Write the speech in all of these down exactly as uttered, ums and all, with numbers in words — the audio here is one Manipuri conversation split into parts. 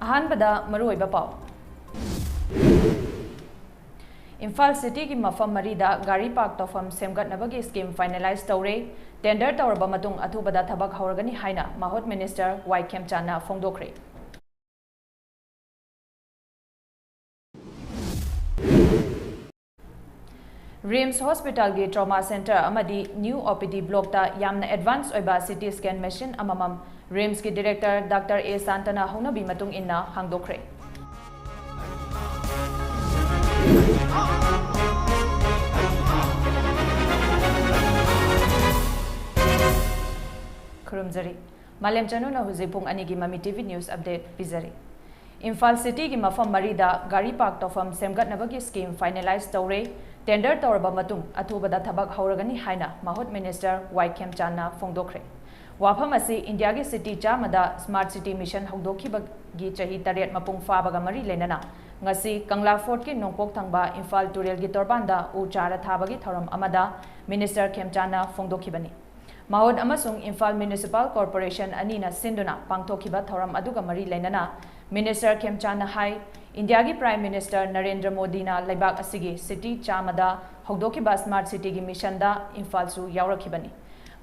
ꯑꯍꯥꯟꯕꯗ ꯃꯔꯨꯑꯣꯏꯕ ꯄꯥꯎ꯫ ꯏꯝꯐꯥꯜ ꯁꯤꯇꯤꯒꯤ ꯃꯐꯝ ꯃꯔꯤꯗ ꯒꯥꯔꯤ ꯄꯥꯔꯛ ꯇꯧꯐꯝ ꯁꯦꯝꯒꯠꯅꯕꯒꯤ ꯁ꯭ꯀꯤꯝ ꯐꯥꯏꯅꯦꯂꯥꯏꯖ ꯇꯧꯔꯦ꯫ ꯇꯦꯟꯗꯔ ꯇꯧꯔꯕ ꯃꯇꯨꯡ ꯑꯊꯨꯕꯗ ꯊꯕꯛ ꯍꯧꯔꯒꯅꯤ ꯍꯥꯏꯅ ꯃꯍꯨꯠ ꯃꯤꯅꯤꯁꯇꯔ ꯋꯥꯏ ꯈꯦꯝꯆꯥꯟꯅ ꯐꯣꯡꯗꯣꯛꯈ꯭ꯔꯦ꯫ ꯔꯤꯝꯁ ꯍꯣꯁꯄꯤꯇꯥꯜꯒꯤ ꯇ꯭ꯔꯣꯃꯥ ꯁꯦꯟꯇꯔ ꯑꯃꯗꯤ ꯅ꯭ꯌꯨ ꯑꯣ ꯄꯤ ꯗꯤ ꯕ꯭ꯂꯣꯛꯇ ꯌꯥꯝꯅ ꯑꯦꯗꯚꯥꯟꯁ ꯑꯣꯏꯕ ꯁꯤ ꯇꯤ ꯁ꯭ꯀꯦꯟ ꯃꯦꯁꯤꯟ ꯑꯃꯃꯝ ꯔꯤꯝꯁꯀꯤ ꯗꯤꯔꯦꯛꯇꯔ ꯗꯥꯛꯇꯔ ꯑꯦ ꯁꯥꯟꯇꯅ ꯍꯧꯅꯕꯤ ꯃꯇꯨꯡ ꯏꯟꯅ ꯍꯥꯡꯗꯣꯛꯈ꯭ꯔꯦ꯫ ꯈꯨꯔꯨꯝꯖꯔꯤ꯫ ꯃꯥꯂꯦꯝ ꯆꯅꯨꯅ ꯍꯧꯖꯤꯛ ꯄꯨꯡ ꯑꯅꯤꯒꯤ ꯃꯃꯤ ꯇꯤ ꯚꯤ ꯅ꯭ꯌꯨꯁ ꯑꯞꯗꯦꯠ ꯄꯤꯖꯔꯤ꯫ ꯏꯝꯐꯥꯜ ꯁꯤꯇꯤꯒꯤ ꯃꯐꯝ ꯃꯔꯤꯗ ꯒꯥꯔꯤ ꯄꯥꯔꯛ ꯇꯧꯐꯝ ꯁꯦꯝꯒꯠꯅꯕꯒꯤ ꯁ꯭ꯀꯤꯝ ꯐꯥꯏꯅꯦꯂꯥꯏꯖ ꯇꯧꯔꯦ꯫ ꯇꯦꯟꯗꯔ ꯇꯧꯔꯕ ꯃꯇꯨꯡ ꯑꯊꯨꯕꯗ ꯊꯕꯛ ꯍꯧꯔꯒꯅꯤ ꯍꯥꯏꯅ ꯃꯍꯨꯠ ꯃꯤꯅꯤꯁꯇꯔ ꯋꯥꯏ ꯈꯦꯝꯆꯥꯟꯅ ꯐꯣꯡꯗꯣꯛꯈ꯭ꯔꯦ꯫ ꯋꯥꯐꯝ ꯑꯁꯤ ꯏꯟꯗꯤꯌꯥꯒꯤ ꯁꯤꯇꯤ ꯆꯥꯝꯃꯗ ꯁ꯭ꯃꯥꯔꯠ ꯁꯤꯇꯤ ꯃꯤꯁꯟ ꯍꯧꯗꯣꯛꯈꯤꯕꯒꯤ ꯆꯍꯤ ꯇꯔꯦꯠ ꯃꯄꯨꯡ ꯐꯥꯕꯒ ꯃꯔꯤ ꯂꯩꯅꯅ ꯉꯁꯤ ꯀꯪꯂꯥ ꯐꯣꯔꯠꯀꯤ ꯅꯣꯡꯄꯣꯛ ꯊꯪꯕ ꯏꯝꯐꯥꯜ ꯇꯨꯔꯦꯜꯒꯤ ꯇꯣꯔꯕꯥꯟꯗ ꯎ ꯆꯥꯔ ꯊꯥꯕꯒꯤ ꯊꯧꯔꯝ ꯑꯃꯗ ꯃꯤꯅꯤꯁꯇꯔ ꯈꯦꯝꯆꯥꯟꯅ ꯐꯣꯡꯗꯣꯛꯈꯤꯕꯅꯤ꯫ ꯃꯍꯨꯠ ꯑꯃꯁꯨꯡ ꯏꯝꯐꯥꯜ ꯃ꯭ꯌꯨꯅꯤꯁꯤꯄꯥꯜ ꯀꯣꯔꯄꯣꯔꯦꯁꯟ ꯑꯅꯤꯅ ꯁꯤꯟꯗꯨꯅ ꯄꯥꯡꯊꯣꯛꯈꯤꯕ ꯊꯧꯔꯝ ꯑꯗꯨꯒ ꯃꯔꯤ ꯂꯩꯅꯅ ꯃꯤꯅꯤꯁꯇꯔ ꯈꯦꯝꯆꯥꯟꯅ ꯍꯥꯏ, ꯏꯟꯗꯤꯌꯥꯒꯤ ꯄ꯭ꯔꯥꯏꯝ ꯃꯤꯅꯤꯁꯇꯔ ꯅꯔꯦꯟꯗ꯭ꯔ ꯃꯣꯗꯤꯅ ꯂꯩꯕꯥꯛ ꯑꯁꯤꯒꯤ ꯁꯤꯇꯤ ꯆꯥꯝꯃꯗ ꯍꯧꯗꯣꯛꯈꯤꯕ ꯁ꯭ꯃꯥꯔꯠ ꯁꯤꯇꯤꯒꯤ ꯃꯤꯁꯟꯗ ꯏꯝꯐꯥꯜꯁꯨ ꯌꯥꯎꯔꯛꯈꯤꯕꯅꯤ꯫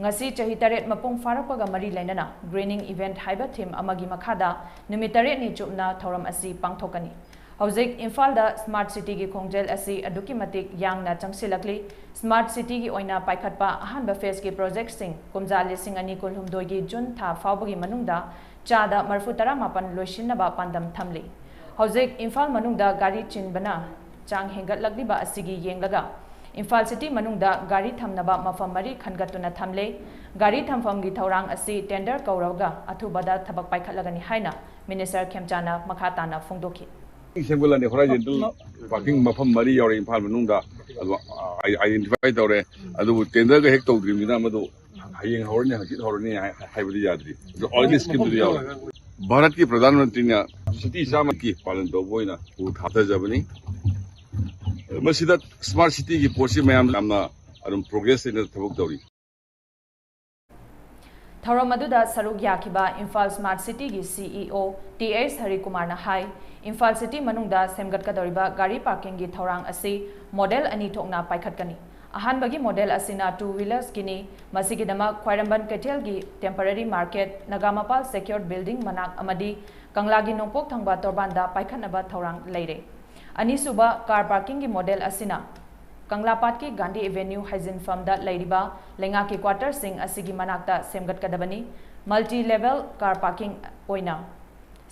ꯉꯁꯤ ꯆꯍꯤ ꯇꯔꯦꯠ ꯃꯄꯨꯡ ꯐꯥꯔꯛꯄꯒ ꯃꯔꯤ ꯂꯩꯅꯅ ꯒ꯭ꯔꯤꯅꯤꯡ ꯏꯚꯦꯟꯠ ꯍꯥꯏꯕ ꯊꯤꯝ ꯑꯃꯒꯤ ꯃꯈꯥꯗ ꯅꯨꯃꯤꯠ ꯇꯔꯦꯠꯅꯤ ꯆꯨꯞꯅ ꯊꯧꯔꯝ ꯑꯁꯤ ꯄꯥꯡꯊꯣꯛꯀꯅꯤ꯫ ꯍꯧꯖꯤꯛ ꯏꯝꯐꯥꯜꯗ ꯁ꯭ꯃꯥꯔꯠ ꯁꯤꯇꯤꯒꯤ ꯈꯣꯡꯖꯦꯜ ꯑꯁꯤ ꯑꯗꯨꯛꯀꯤ ꯃꯇꯤꯛ ꯌꯥꯡꯅ ꯆꯪꯁꯤꯜꯂꯛꯂꯤ꯫ ꯁ꯭ꯃꯥꯔꯠ ꯁꯤꯇꯤꯒꯤ ꯑꯣꯏꯅ ꯄꯥꯏꯈꯠꯄ ꯑꯍꯥꯟꯕ ꯐꯦꯖꯀꯤ ꯄ꯭ꯔꯣꯖꯦꯛꯠꯁꯤꯡ ꯀꯨꯝꯖꯥ ꯂꯤꯁꯤꯡ ꯑꯅꯤ ꯀꯨꯟꯍꯨꯝꯗꯣꯏꯒꯤ ꯖꯨꯟ ꯊꯥ ꯐꯥꯎꯕꯒꯤ ꯃꯅꯨꯡꯗ ꯆꯥꯗ ꯃꯔꯤꯐꯨ ꯇꯔꯥ ꯃꯥꯄꯟ ꯂꯣꯏꯁꯤꯟꯅꯕ ꯄꯥꯟꯗꯝ ꯊꯝꯂꯤ꯫ ꯍꯧꯖꯤꯛ ꯏꯝꯐꯥꯜ ꯃꯅꯨꯡꯗ ꯒꯥꯔꯤ ꯆꯤꯟꯕꯅ ꯆꯥꯡ ꯍꯦꯟꯒꯠꯂꯛꯂꯤꯕ ꯑꯁꯤꯒꯤ ꯌꯦꯡꯂꯒ ꯏꯝꯐꯥꯜ ꯁꯤꯇꯤ ꯃꯅꯨꯡꯗ ꯒꯥꯔꯤ ꯊꯝꯅꯕ ꯃꯐꯝ ꯃꯔꯤ ꯈꯟꯒꯠꯇꯨꯅ ꯊꯝꯂꯦ꯫ ꯒꯥꯔꯤ ꯊꯝꯐꯝꯒꯤ ꯊꯧꯔꯥꯡ ꯑꯁꯤ ꯇꯦꯟꯗꯔ ꯀꯧꯔꯒ ꯑꯊꯨꯕꯗ ꯊꯕꯛ ꯄꯥꯏꯈꯠꯂꯒꯅꯤ ꯍꯥꯏꯅ ꯃꯤꯅꯤꯁꯇꯔ ꯈꯦꯝꯆꯥꯟꯅ ꯃꯈꯥ ꯇꯥꯅ ꯐꯣꯡꯗꯣꯛꯈꯤ꯫ ꯁꯦꯝꯒꯠꯂꯅꯤ꯫ ꯍꯣꯔꯥꯏꯖꯟꯇꯦꯜ ꯄꯥꯔꯀꯤꯡ ꯃꯐꯝ ꯃꯔꯤ ꯌꯥꯎꯔꯦ ꯏꯝꯐꯥꯜ ꯃꯅꯨꯡꯗ꯫ ꯑꯗꯨ ꯑꯥꯏꯗꯦꯟꯇꯤꯐꯥꯏ ꯇꯧꯔꯦ꯫ ꯑꯗꯨꯕꯨ ꯇꯦꯟꯗꯔꯒ ꯍꯦꯛ ꯇꯧꯗ꯭ꯔꯤꯕꯅꯤꯅ ꯃꯗꯨ ꯍꯌꯦꯡ ꯍꯧꯔꯅꯤ, ꯍꯪꯆꯤꯠ ꯍꯧꯔꯅꯤ ꯍꯥꯏ- ꯍꯥꯏꯕꯗꯤ ꯌꯥꯗ꯭ꯔꯤ꯫ ꯑꯗꯨ ꯑꯣꯜꯔꯦꯗꯤ ꯁ꯭ꯀꯤꯝꯗꯨꯗꯤ ꯌꯥꯎꯔꯦ꯫ ꯚꯥꯔꯠꯀꯤ ꯄ꯭ꯔꯙꯥꯟ ꯃꯟꯇ꯭ꯔꯤꯅ ꯁꯤꯇꯤ ꯆꯥꯝꯃꯒꯤ ꯄꯥꯂꯟ ꯇꯧꯕ ꯑꯣꯏꯅ ꯎ ꯊꯥꯊꯖꯕꯅꯤ꯫ ꯃꯁꯤꯗ ꯁ꯭ꯃꯥꯔꯠ ꯁꯤꯇꯤꯒꯤ ꯄꯣꯠꯁꯤ ꯃꯌꯥꯝ ꯌꯥꯝꯅ ꯑꯗꯨꯝ ꯄ꯭ꯔꯣꯒ꯭ꯔꯦꯁ ꯂꯩꯅ ꯊꯕꯛ ꯇꯧꯔꯤ꯫ ꯊꯧꯔꯝ ꯑꯗꯨꯗ ꯁꯔꯨꯛ ꯌꯥꯈꯤꯕ ꯏꯝꯐꯥꯜ ꯁ꯭ꯃꯥꯔꯠ ꯁꯤꯇꯤꯒꯤ ꯁꯤ ꯏ ꯑꯣ ꯇꯤ ꯑꯦꯁ ꯍꯔꯤꯀꯨꯃꯥꯔꯅ ꯍꯥꯏ, ꯏꯝꯐꯥꯜ ꯁꯤꯇꯤ ꯃꯅꯨꯡꯗ ꯁꯦꯝꯒꯠꯀꯗꯧꯔꯤꯕ ꯒꯥꯔꯤ ꯄꯥꯔꯀꯤꯡꯒꯤ ꯊꯧꯔꯥꯡ ꯑꯁꯤ ꯃꯣꯗꯦꯜ ꯑꯅꯤ ꯊꯣꯛꯅ ꯄꯥꯏꯈꯠꯀꯅꯤ꯫ ꯑꯍꯥꯟꯕꯒꯤ ꯃꯣꯗꯦꯜ ꯑꯁꯤꯅ ꯇꯨ ꯋꯤꯂꯔꯁꯀꯤꯅꯤ꯫ ꯃꯁꯤꯒꯤꯗꯃꯛ ꯈ꯭ꯋꯥꯏꯔꯝꯕꯟ ꯀꯩꯊꯦꯜꯒꯤ temporary market, Nagamapal secure building ꯃꯅꯥꯛ ꯑꯃꯗꯤ ꯀꯪꯂꯥꯒꯤ ꯅꯣꯡꯄꯣꯛ ꯊꯪꯕ ꯇꯣꯔꯕꯥꯟꯗ ꯄꯥꯏꯈꯠꯅꯕ ꯊꯧꯔꯥꯡ ꯂꯩꯔꯦ꯫ ꯑꯅꯤꯁꯨꯕ ꯀꯥꯔ ꯄꯥꯔꯀꯤꯡꯒꯤ ꯃꯣꯗꯦꯜ ꯑꯁꯤꯅ ꯀꯪꯂꯥꯄꯥꯠꯀꯤ ꯒꯥꯟꯙꯤ ꯑꯦꯚꯦꯅ꯭ꯌꯨ ꯍꯥꯏꯖꯤꯟꯐꯝꯗ ꯂꯩꯔꯤꯕ ꯂꯩꯉꯥꯛꯀꯤ ꯀ꯭ꯋꯥꯇꯔꯁꯤꯡ ꯑꯁꯤꯒꯤ ꯃꯅꯥꯛꯇ ꯁꯦꯝꯒꯠꯀꯗꯕꯅꯤ꯫ ꯃꯜꯇꯤ ꯂꯦꯚꯦꯜ ꯀꯥꯔ ꯄꯥꯔꯀꯤꯡ ꯑꯣꯏꯅ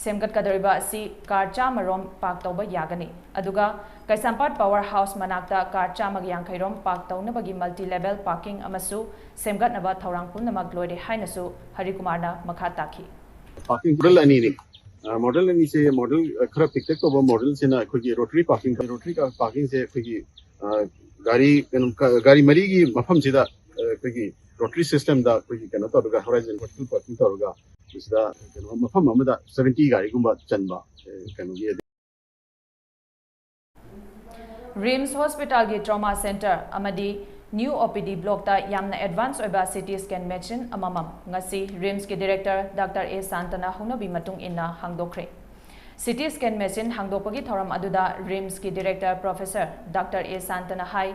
ꯁꯦꯝꯒꯠꯀꯗꯧꯔꯤꯕ ꯑꯁꯤ ꯀꯥꯔ ꯆꯥꯝꯃ ꯔꯣꯝ ꯄꯥꯔꯛ ꯇꯧꯕ ꯌꯥꯒꯅꯤ꯫ ꯑꯗꯨꯒ ꯀꯩꯁꯥꯝꯄꯥꯠ ꯄꯥꯋꯔ ꯍꯥꯎꯁ ꯃꯅꯥꯛꯇ ꯀꯥꯔ ꯆꯥꯝꯃꯒ ꯌꯥꯡꯈꯩ ꯔꯣꯝ ꯄꯥꯔꯛ ꯇꯧꯅꯕꯒꯤ ꯃꯜꯇꯤ ꯂꯦꯚꯦꯜ ꯄꯥꯔꯀꯤꯡ ꯑꯃꯁꯨ ꯁꯦꯝꯒꯠꯅꯕ ꯊꯧꯔꯥꯡ ꯄꯨꯝꯅꯃꯛ ꯂꯣꯏꯔꯦ ꯍꯥꯏꯅꯁꯨ ꯍꯔꯤꯀꯨꯃꯥꯔꯅ ꯃꯈꯥ ꯇꯥꯈꯤ꯫ ꯄꯥꯔꯀꯤꯡ ꯃꯣꯗꯦꯜ ꯑꯅꯤꯅꯤ꯫ ꯑ, ꯃꯣꯗꯦꯜ ꯑꯅꯤꯁꯦ ꯃꯣꯗꯦꯜ, ꯑ, ꯈꯔ ꯄꯤꯛꯇꯛ ꯇꯧꯕ ꯃꯣꯗꯦꯜꯁꯤꯅ ꯑꯩꯈꯣꯏꯒꯤ ꯔꯣꯇꯔꯤ ꯄꯥꯔꯀꯤꯡ, ꯔꯣꯇꯔꯤ ꯀꯥꯔ ꯄꯥꯔꯀꯤꯡꯁꯦ ꯑꯩꯈꯣꯏꯒꯤ, ꯑ, ꯒꯥꯔꯤ ꯀꯩꯅꯣ, ꯀ-, ꯒꯥꯔꯤ ꯃꯔꯤꯒꯤ ꯃꯐꯝꯁꯤꯗ, ꯑ, ꯑꯩꯈꯣꯏꯒꯤ ꯔꯣꯇꯔꯤ ꯁꯤꯁꯇꯦꯝꯗ ꯑꯩꯈꯣꯏꯒꯤ ꯀꯩꯅꯣ ꯇꯧꯔꯒ, ꯍꯣꯔꯥꯏꯖꯟ ꯚꯔꯇꯤꯀꯦꯜ ꯄꯥꯔꯀꯤꯡ ꯇꯧꯔꯒ ꯁꯤꯗ ꯀꯩꯅꯣ ꯃꯐꯝ ꯑꯃꯗ ꯁꯚꯦꯟꯇꯤ ꯒꯥꯔꯤꯒꯨꯝꯕ ꯆꯟꯕ, ꯑ, ꯀꯩꯅꯣꯒꯤ ꯔꯤꯝꯁ ꯍꯣꯁꯄꯤꯇꯥꯜꯒꯤ ꯇ꯭ꯔꯣꯃꯥ ꯁꯦꯟꯇꯔ ꯑꯃꯗꯤ ꯅ꯭ꯌꯨ ꯑꯣ ꯄꯤ ꯗꯤ ꯕ꯭ꯂꯣꯛꯇ ꯌꯥꯝꯅ ꯑꯦꯗꯚꯥꯟꯁ ꯑꯣꯏꯕ ꯁꯤ ꯇꯤ ꯁ꯭ꯀꯦꯟ ꯃꯦꯆꯤꯟ ꯑꯃꯃꯝ ꯉꯁꯤ ꯔꯤꯝꯁꯀꯤ ꯗꯤꯔꯦꯛꯇꯔ ꯗꯥꯛꯇꯔ ꯑꯦ ꯁꯥꯟꯇꯅ ꯍꯧꯅꯕꯤ ꯃꯇꯨꯡ ꯏꯟꯅ ꯍꯥꯡꯗꯣꯛꯈ꯭ꯔꯦ꯫ ꯁꯤ ꯇꯤ ꯁ꯭ꯀꯦꯟ ꯃꯦꯆꯤꯟ ꯍꯥꯡꯗꯣꯛꯄꯒꯤ ꯊꯧꯔꯝ ꯑꯗꯨꯗ ꯔꯤꯝꯁꯀꯤ ꯗꯤꯔꯦꯛꯇꯔ ꯄ꯭ꯔꯣꯐꯦꯁꯔ ꯗꯥꯛꯇꯔ ꯑꯦ ꯁꯥꯟꯇꯅ ꯍꯥꯏ,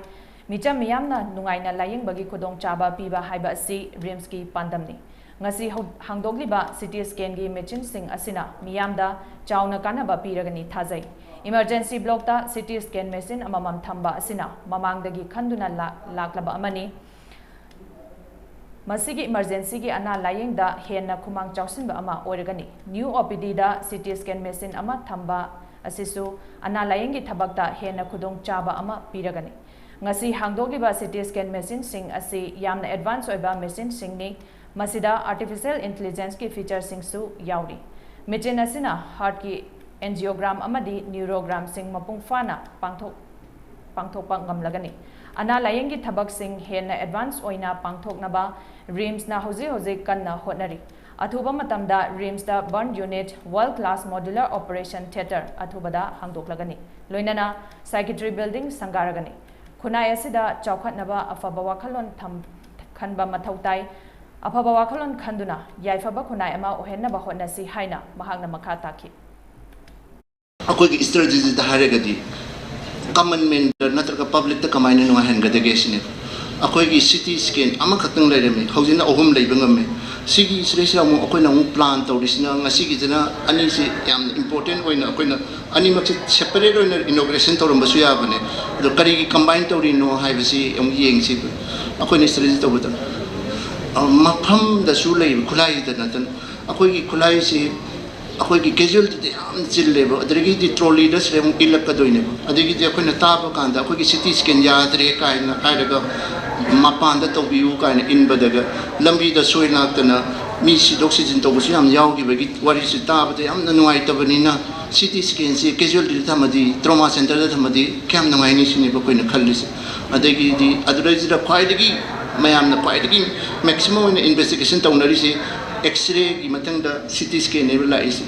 ꯃꯤꯆꯝ ꯃꯤꯌꯥꯝꯅ ꯅꯨꯡꯉꯥꯏꯅ ꯂꯥꯌꯦꯡꯕꯒꯤ ꯈꯨꯗꯣꯡꯆꯥꯕ ꯄꯤꯕ ꯍꯥꯏꯕ ꯑꯁꯤ ꯔꯤꯝꯁꯀꯤ ꯄꯥꯟꯗꯝꯅꯤ꯫ ꯉꯁꯤ ꯍꯧ-, ꯍꯥꯡꯗꯣꯛꯂꯤꯕ ꯁꯤ ꯇꯤ ꯁ꯭ꯀꯦꯟꯒꯤ ꯃꯦꯆꯤꯟꯁꯤꯡ ꯑꯁꯤꯅ ꯃꯤꯌꯥꯝꯗ ꯆꯥꯎꯅ ꯀꯥꯟꯅꯕ ꯄꯤꯔꯒꯅꯤ ꯊꯥꯖꯩ꯫ Emergency ꯕ꯭ꯂꯣꯛꯇ C T scan machine ꯑꯃꯃꯝ ꯊꯝꯕ ꯑꯁꯤꯅ ꯃꯃꯥꯡꯗꯒꯤ ꯈꯟꯗꯨꯅ ꯂꯥ-, ꯂꯥꯛꯂꯕ ꯑꯃꯅꯤ꯫ ꯃꯁꯤꯒꯤ ꯏꯃꯔꯖꯦꯟꯁꯤꯒꯤ ꯑꯅꯥ ꯂꯥꯌꯦꯡꯗ ꯍꯦꯟꯅ ꯈꯨꯃꯥꯡ ꯆꯥꯎꯁꯤꯟꯕ ꯑꯃ ꯑꯣꯏꯔꯒꯅꯤ꯫ ꯅ꯭ꯌꯨ ꯑꯣ ꯄꯤ ꯗꯤꯗ ꯁꯤ ꯇꯤ ꯁ꯭ꯀꯦꯟ ꯃꯦꯆꯤꯟ ꯑꯃ ꯊꯝꯕ ꯑꯁꯤꯁꯨ ꯑꯅꯥ ꯂꯥꯌꯦꯡꯒꯤ ꯊꯕꯛꯇ ꯍꯦꯟꯅ ꯈꯨꯗꯣꯡꯆꯥꯕ ꯑꯃ ꯄꯤꯔꯒꯅꯤ꯫ ꯉꯁꯤ ꯍꯥꯡꯗꯣꯛꯂꯤꯕ ꯁꯤ ꯇꯤ ꯁ꯭ꯀꯦꯟ ꯃꯦꯆꯤꯟꯁꯤꯡ ꯑꯁꯤ ꯌꯥꯝꯅ ꯑꯦꯗꯚꯥꯟꯁ ꯑꯣꯏꯕ ꯃꯦꯆꯤꯟꯁꯤꯡꯅꯤ꯫ ꯃꯁꯤꯗ ꯑꯥꯔꯇꯤꯐꯤꯁꯤꯌꯦꯜ ꯏꯟꯇꯦꯂꯤꯖꯦꯟꯁꯀꯤ ꯐꯤꯆꯔꯁꯤꯡꯁꯨ ꯌꯥꯎꯔꯤ꯫ ꯃꯦꯆꯤꯟ ꯑꯁꯤꯅ ꯍꯥꯔꯠꯀꯤ ꯑꯦꯟꯖꯤꯑꯣꯒ꯭ꯔꯥꯝ ꯑꯃꯗꯤ ꯅ꯭ꯌꯨꯔꯣꯒ꯭ꯔꯥꯝꯁꯤꯡ ꯃꯄꯨꯡ ꯐꯥꯅ ꯄꯥꯡꯊꯣꯛ-, ꯄꯥꯡꯊꯣꯛꯄ ꯉꯝꯂꯒꯅꯤ꯫ ꯑꯅꯥ ꯂꯥꯌꯦꯡꯒꯤ ꯊꯕꯛꯁꯤꯡ ꯍꯦꯟꯅ ꯑꯦꯗꯚꯥꯟꯁ ꯑꯣꯏꯅ ꯄꯥꯡꯊꯣꯛꯅꯕ ꯔꯤꯝꯁꯅ ꯍꯧꯖꯤꯛ ꯍꯧꯖꯤꯛ ꯀꯟꯅ ꯍꯣꯠꯅꯔꯤ꯫ ꯑꯊꯨꯕ ꯃꯇꯝꯗ ꯔꯤꯝꯁꯇ burn unit, world class modular operation theatre ꯑꯊꯨꯕꯗ ꯍꯥꯡꯗꯣꯛꯂꯒꯅꯤ꯫ ꯂꯣꯏꯅꯅ ꯁꯥꯏꯀꯤꯇ꯭ꯔꯤ ꯕꯤꯜꯗꯤꯡ ꯁꯪꯒꯥꯔꯒꯅꯤ꯫ ꯈꯨꯟꯅꯥꯏ ꯑꯁꯤꯗ ꯆꯥꯎꯈꯠꯅꯕ ꯑꯐꯕ ꯋꯥꯈꯜꯂꯣꯟ ꯊꯝ-, ꯈꯟꯕ ꯃꯊꯧ ꯇꯥꯏ꯫ ꯑꯐꯕ ꯋꯥꯈꯜꯂꯣꯟ ꯈꯟꯗꯨꯅ ꯌꯥꯏꯐꯕ ꯈꯨꯟꯅꯥꯏ ꯑꯃ ꯑꯣꯏꯍꯟꯅꯕ ꯍꯣꯠꯅꯁꯤ ꯍꯥꯏꯅ ꯃꯍꯥꯛꯅ ꯃꯈꯥ ꯇꯥꯈꯤ꯫ ꯑꯩꯈꯣꯏꯒꯤ ꯏꯁꯇ꯭ꯔꯦꯇꯦꯖꯤꯗ ꯍꯥꯏꯔꯒꯗꯤ, ꯀꯃꯟ ꯃꯦꯟꯗ ꯅꯠꯇ꯭ꯔꯒ ꯄꯕ꯭ꯂꯤꯛꯇ ꯀꯃꯥꯏꯅ ꯅꯨꯡꯉꯥꯏꯍꯟꯒꯗꯒꯦ ꯁꯤꯅꯤ꯫ ꯑꯩꯈꯣꯏꯒꯤ ꯁꯤ ꯇꯤ ꯁ꯭ꯀꯦꯟ ꯑꯃꯈꯛꯇꯪ ꯂꯩꯔꯝꯃꯤ, ꯍꯧꯖꯤꯛꯅ ꯑꯍꯨꯝ ꯂꯩꯕ ꯉꯝꯃꯦ꯫ ꯁꯤꯒꯤ ꯁꯤꯗꯩꯁꯤꯗ ꯑꯃꯨꯛ ꯑꯩꯈꯣꯏꯅ ꯑꯃꯨꯛ ꯄ꯭ꯂꯥꯟ ꯇꯧꯔꯤꯁꯤꯅ, ꯉꯁꯤꯒꯤꯁꯤꯅ ꯑꯅꯤꯁꯤ ꯌꯥꯝꯅ ꯏꯝꯄꯣꯔꯇꯦꯟ ꯑꯣꯏꯅ, ꯑꯩꯈꯣꯏꯅ ꯑꯅꯤꯃꯛꯁꯦ ꯁꯦꯄꯔꯦꯠ ꯑꯣꯏꯅ ꯏꯅꯣꯒ꯭ꯔꯦꯁꯟ ꯇꯧꯔꯝꯕꯁꯨ ꯌꯥꯕꯅꯦ꯫ ꯑꯗꯣ ꯀꯔꯤꯒꯤ ꯀꯝꯕꯥꯏꯟ ꯇꯧꯔꯤꯅꯣ ꯍꯥꯏꯕꯁꯤ ꯑꯃꯨꯛ ꯌꯦꯡꯁꯤ꯫ ꯑꯩꯈꯣꯏꯅ ꯁ꯭ꯇꯗꯤ ꯇꯧꯕꯗ, ꯑ, ꯃꯐꯝꯗꯁꯨ ꯂꯩꯕ ꯈꯨꯠꯂꯥꯏꯗ ꯅꯠꯇꯅ, ꯑꯩꯈꯣꯏꯒꯤ ꯈꯨꯠꯂꯥꯏꯁꯤ ꯑꯩꯈꯣꯏꯒꯤ ꯀꯦꯖꯨꯋꯦꯜꯇꯤꯗ ꯌꯥꯝ ꯆꯤꯜꯂꯦꯕ꯫ ꯑꯗꯒꯤꯗꯤ ꯇ꯭ꯔꯣꯂꯤꯗ ꯁꯤꯗ ꯑꯃꯨꯛ ꯏꯜꯂꯛꯀꯗꯣꯏꯅꯦꯕ꯫ ꯑꯗꯒꯤꯗꯤ ꯑꯩꯈꯣꯏꯅ ꯇꯥꯕ ꯀꯥꯟꯗ ꯑꯩꯈꯣꯏꯒꯤ ꯁꯤ ꯇꯤ ꯁ꯭ꯀꯦꯟ ꯌꯥꯗ꯭ꯔꯦ ꯀꯥꯏꯅ ꯍꯥꯏꯔꯒ, ꯃꯄꯥꯟꯗ ꯇꯧꯕꯤꯌꯨ ꯀꯥꯏꯅ ꯏꯟꯕꯗꯒ, ꯂꯝꯕꯤꯗ ꯁꯣꯏ ꯂꯥꯛꯇꯅ ꯃꯤ ꯁꯤꯗꯣꯛ ꯁꯤꯖꯤꯟ ꯇꯧꯕꯁꯨ ꯌꯥꯝ ꯌꯥꯎꯈꯤꯕꯒꯤ ꯋꯥꯔꯤꯁꯤ ꯇꯥꯕꯗ ꯌꯥꯝꯅ ꯅꯨꯡꯉꯥꯏꯇꯕꯅꯤꯅ, ꯁꯤ ꯇꯤ ꯁ꯭ꯀꯦꯟꯁꯤ ꯀꯦꯖꯨꯋꯦꯜꯇꯤꯗ ꯊꯝꯃꯗꯤ, ꯇ꯭ꯔꯣꯃꯥ ꯁꯦꯟꯇꯔꯗ ꯊꯝꯃꯗꯤ ꯀꯌꯥꯝ ꯅꯨꯡꯉꯥꯏꯅꯤ ꯁꯤꯅꯦꯕ ꯑꯩꯈꯣꯏꯅ ꯈꯜꯂꯤꯁꯦ꯫ ꯑꯗꯒꯤꯗꯤ ꯑꯗꯨꯗꯩꯁꯤꯗ ꯈ꯭ꯋꯥꯏꯗꯒꯤ ꯃꯌꯥꯝꯅ ꯈ꯭ꯋꯥꯏꯗꯒꯤ ꯃꯦꯛꯁꯤꯃꯝ ꯑꯣꯏꯅ ꯏꯟꯚꯦꯁꯇꯤꯒꯦꯁꯟ ꯇꯧꯅꯔꯤꯁꯦ ꯑꯦꯛꯁꯔꯦꯒꯤ ꯃꯊꯪꯗ ꯁꯤ ꯇꯤ ꯁ꯭ꯀꯦꯟꯅꯦꯕ ꯂꯥꯛꯏꯁꯦ꯫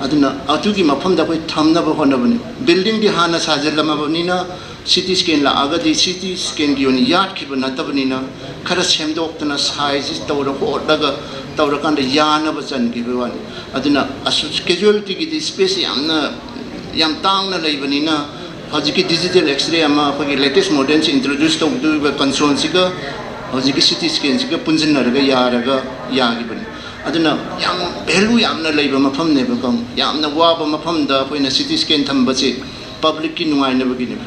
ꯑꯗꯨꯅ ꯑꯗꯨꯒꯤ ꯃꯐꯝꯗ ꯑꯩꯈꯣꯏ ꯊꯝꯅꯕ ꯍꯣꯠꯅꯕꯅꯤ꯫ ꯕꯤꯜꯗꯤꯡꯗꯤ ꯍꯥꯟꯅ ꯁꯥꯖꯤꯜꯂꯝꯃꯕꯅꯤꯅ, ꯁꯤ ꯇꯤ ꯁ꯭ꯀꯦꯟ ꯂꯥꯛꯑꯒꯗꯤ ꯁꯤ ꯇꯤ ꯁ꯭ꯀꯦꯟꯒꯤ ꯑꯣꯏꯅ ꯌꯥꯠꯈꯤꯕ ꯅꯠꯇꯕꯅꯤꯅ, ꯈꯔ ꯁꯦꯝꯗꯣꯛꯇꯅ ꯁꯥꯏꯖꯁꯤ ꯇꯧꯔ ꯈꯣꯠꯂꯒ ꯇꯧꯔꯀꯥꯟꯗ ꯌꯥꯅꯕ ꯆꯟꯈꯤꯕꯒꯤ ꯋꯥꯅꯤ꯫ ꯑꯗꯨꯅ ꯑꯁꯨ-, ꯀꯦꯖꯨꯋꯦꯜꯇꯤꯒꯤꯗꯤ ꯁ꯭ꯄꯦꯁ ꯌꯥꯝꯅ, ꯌꯥꯝ ꯇꯥꯡꯅ ꯂꯩꯕꯅꯤꯅ, ꯍꯧꯖꯤꯛꯀꯤ ꯗꯤꯖꯤꯇꯦꯜ ꯑꯦꯛꯁꯔꯦ ꯑꯃ ꯑꯩꯈꯣꯏꯒꯤ ꯂꯦꯇꯦꯁ ꯃꯣꯗꯦꯜꯁꯤ ꯏꯟꯇ꯭ꯔꯣꯗ꯭ꯌꯨꯁ ꯇꯧꯗꯣꯔꯤꯕ ꯀꯟꯁꯣꯜꯁꯤꯒ ꯍꯧꯖꯤꯛꯀꯤ ꯁꯤ ꯇꯤ ꯁ꯭ꯀꯦꯟꯁꯤꯒ ꯄꯨꯟꯁꯤꯟꯅꯔꯒ ꯌꯥꯔꯒ ꯌꯥꯈꯤꯕꯅꯤ꯫ ꯑꯗꯨꯅ ꯌꯥꯝ ꯚꯦꯂꯨ ꯌꯥꯝꯅ ꯂꯩꯕ ꯃꯐꯝꯅꯦꯕꯀꯣ꯫ ꯌꯥꯝꯅ ꯋꯥꯕ ꯃꯐꯝꯗ ꯑꯩꯈꯣꯏꯅ ꯁꯤ ꯇꯤ ꯁ꯭ꯀꯦꯟ ꯊꯝꯕꯁꯦ ꯄꯕ꯭ꯂꯤꯛꯀꯤ ꯅꯨꯡꯉꯥꯏꯅꯕꯒꯤꯅꯦꯕ꯫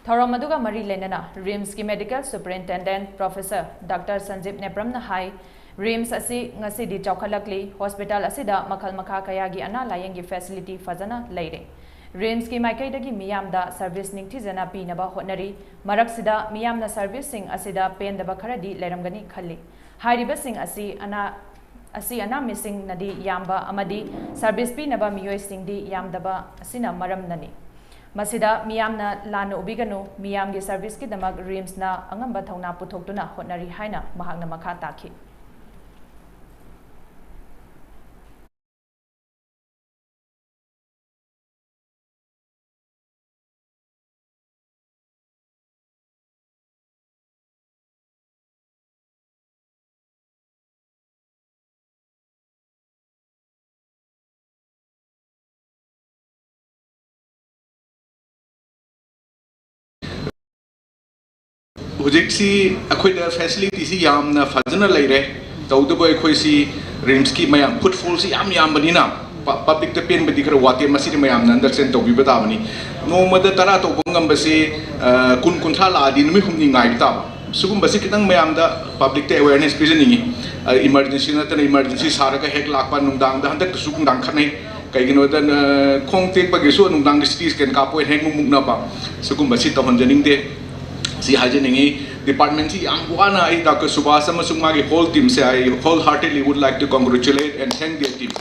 ꯊꯧꯔꯝ ꯑꯗꯨꯒ ꯃꯔꯤ ꯂꯩꯅꯅ ꯔꯤꯝꯁꯀꯤ ꯃꯦꯗꯤꯀꯦꯜ ꯁꯨꯄꯔꯤꯟꯇꯦꯟꯗꯦꯟꯠ ꯄ꯭ꯔꯣꯐꯦꯁꯔ ꯗꯥꯛꯇꯔ ꯁꯟꯖꯤꯞ ꯅꯦꯄ꯭ꯔꯝꯅ ꯍꯥꯏ, ꯔꯤꯝꯁ ꯑꯁꯤ ꯉꯁꯤꯗꯤ ꯆꯥꯎꯈꯠꯂꯛꯂꯤ, ꯍꯣꯁꯄꯤꯇꯥꯜ ꯑꯁꯤꯗ ꯃꯈꯜ ꯃꯈꯥ ꯀꯌꯥꯒꯤ ꯑꯅꯥ ꯂꯥꯌꯦꯡꯒꯤ ꯐꯦꯁꯤꯂꯤꯇꯤ ꯐꯖꯅ ꯂꯩꯔꯦ꯫ ꯔꯤꯝꯁꯀꯤ ꯃꯥꯏꯀꯩꯗꯒꯤ ꯃꯤꯌꯥꯝꯗ ꯁꯔꯚꯤꯁ ꯅꯤꯡꯊꯤꯖꯅ ꯄꯤꯅꯕ ꯍꯣꯠꯅꯔꯤ꯫ ꯃꯔꯛꯁꯤꯗ ꯃꯤꯌꯥꯝꯅ ꯁꯔꯚꯤꯁꯁꯤꯡ ꯑꯁꯤꯗ ꯄꯦꯟꯗꯕ ꯈꯔꯗꯤ ꯂꯩꯔꯝꯒꯅꯤ ꯈꯜꯂꯤ꯫ ꯍꯥꯏꯔꯤꯕꯁꯤꯡ ꯑꯁꯤ ꯑꯅꯥ, ꯑꯁꯤ ꯑꯅꯥꯃꯤꯁꯤꯡꯅꯗꯤ ꯌꯥꯝꯕ ꯑꯃꯗꯤ ꯁꯔꯚꯤꯁ ꯄꯤꯅꯕ ꯃꯤꯑꯣꯏꯁꯤꯡꯗꯤ ꯌꯥꯝꯗꯕ ꯑꯁꯤꯅ ꯃꯔꯝꯅꯅꯤ꯫ ꯃꯁꯤꯗ ꯃꯤꯌꯥꯝꯅ ꯂꯥꯟꯅ ꯎꯕꯤꯒꯅꯨ, ꯃꯤꯌꯥꯝꯒꯤ ꯁꯔꯚꯤꯁꯀꯤꯗꯃꯛ ꯔꯤꯝꯁꯅ ꯑꯉꯝꯕ ꯊꯧꯅꯥ ꯄꯨꯊꯣꯛꯇꯨꯅ ꯍꯣꯠꯅꯔꯤ ꯍꯥꯏꯅ ꯃꯍꯥꯛꯅ ꯃꯈꯥ ꯇꯥꯈꯤ꯫ ꯍꯧꯖꯤꯛꯁꯤ ꯑꯩꯈꯣꯏꯗ ꯐꯦꯁꯤꯂꯤꯇꯤꯁꯤ ꯌꯥꯝꯅ ꯐꯖꯅ ꯂꯩꯔꯦ꯫ ꯇꯧꯕꯇꯕꯨ ꯑꯩꯈꯣꯏꯁꯤ ꯔꯤꯝꯁꯀꯤ ꯃꯌꯥꯝ ꯐꯨꯠꯐꯣꯜꯁꯤ ꯌꯥꯝ ꯌꯥꯝꯕꯅꯤꯅ ꯄ-, ꯄꯕ꯭ꯂꯤꯛꯇ ꯄꯦꯟꯕꯗꯤ ꯈꯔ ꯋꯥꯠꯇꯦ꯫ ꯃꯁꯤꯗꯤ ꯃꯌꯥꯝꯅ ꯑꯟꯗꯔꯁ꯭ꯇꯦꯟ ꯇꯧꯕꯤꯕ ꯇꯥꯕꯅꯤ꯫ ꯅꯣꯡꯃꯗ ꯇꯔꯥ ꯇꯧꯕ ꯉꯝꯕꯁꯤ, ꯑ, ꯀꯨꯟ ꯀꯨꯟꯊ꯭ꯔꯥ ꯂꯥꯛꯑꯗꯤ ꯅꯨꯃꯤꯠ ꯍꯨꯝꯅꯤ ꯉꯥꯏꯕ ꯇꯥꯕ꯫ ꯁꯤꯒꯨꯝꯕꯁꯤ ꯈꯤꯇꯪ ꯃꯌꯥꯝꯗ ꯄꯕ꯭ꯂꯤꯛꯇ ꯑꯦꯋꯦꯔꯅꯦꯁ ꯄꯤꯖꯅꯤꯡꯉꯤ꯫ ꯑ, ꯏꯃꯔꯖꯦꯟꯁꯤ ꯅꯠꯇꯅ ꯏꯃꯔꯖꯦꯟꯁꯤ ꯁꯥꯔꯒ ꯍꯦꯛ ꯂꯥꯛꯄ, ꯅꯨꯡꯗꯥꯡꯗ ꯍꯟꯗꯛꯇꯁꯨ ꯅꯨꯡꯗꯥꯡ ꯈꯠꯅꯩ꯫ ꯀꯩꯒꯤꯅꯣꯗ, ꯑ, ꯈꯣꯡ ꯇꯦꯛꯄꯒꯤꯁꯨ ꯅꯨꯡꯗꯥꯡꯒꯤ ꯁꯤ ꯇꯤ ꯁ꯭ꯀꯦꯟ ꯀꯥꯞꯄꯣꯏ ꯍꯦꯛ ꯃꯨꯛ ꯃꯨꯛꯅꯕ꯫ ꯁꯤꯒꯨꯝꯕꯁꯤ ꯇꯧꯍꯟꯖꯅꯤꯡꯗꯦ꯫ ꯁꯤ ꯍꯥꯏꯖꯅꯤꯡꯉꯤ꯫ ꯗꯤꯄꯥꯔꯠꯃꯦꯟꯁꯤ ꯌꯥꯝ ꯋꯥꯅ ꯑꯩ ꯗꯥꯛꯇꯔ ꯁꯨꯕꯥꯁ ꯑꯃꯁꯨꯡ ꯃꯥꯒꯤ hall ꯇꯤꯝꯁꯦ, I wholeheartedly would like to congratulate and thank their team.